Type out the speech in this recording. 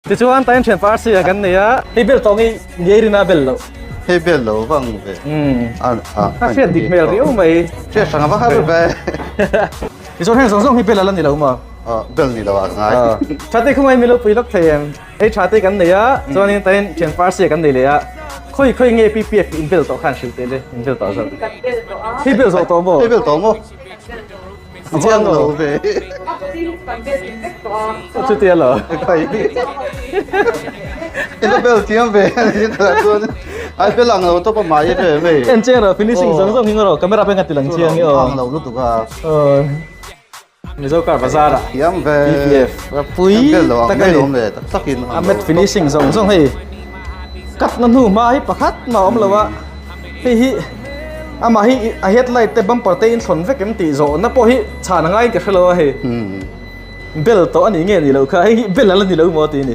Tichuan tain thian parsi a kan nei a. Hei bel tawng hi ngei rin a bel loh. Hei bel lo vang ve. A hriat dik hmel riau mai. Hriat hrang a va har ve. Tichuan heng zawng zawng hi bel a la ni lo maw? Bel ni lo ah ka ngai. Thate khawngaiin min lo pui lawk thei em? Hei tha te kan nei a, chuanin tain thian parsi a kan nei leh a. Khawi khawi nge PPF in bel tawh khan hrilh teh le, in bel tawh zawk. Hei bel zawh tawh maw? Hei bel tawh maw? Chiang lo ve. Chutia lo. Ila bel thiam ve chuan ai bel ang lo tawp a mai ve mai. En chiang ro finishing zawng zawng hi ro camera peng a ti lang chiang hi aw. Ang lo lutuk a. Mizo car bazar ah. Thiam ve. PPF pui tak a ni. Tak A matte finishing zawng zawng hei. Cut na hnu hma hi pakhat mah a awm lo a. Hei hi amah hi a headlight te bumper te in thlawn vek em tih zawhna pawh hi chhan a ngaiin ka hre lo a hei. Bel tawh a nih nge nih loh kha hei hi bel a la ni lo maw tih a ni.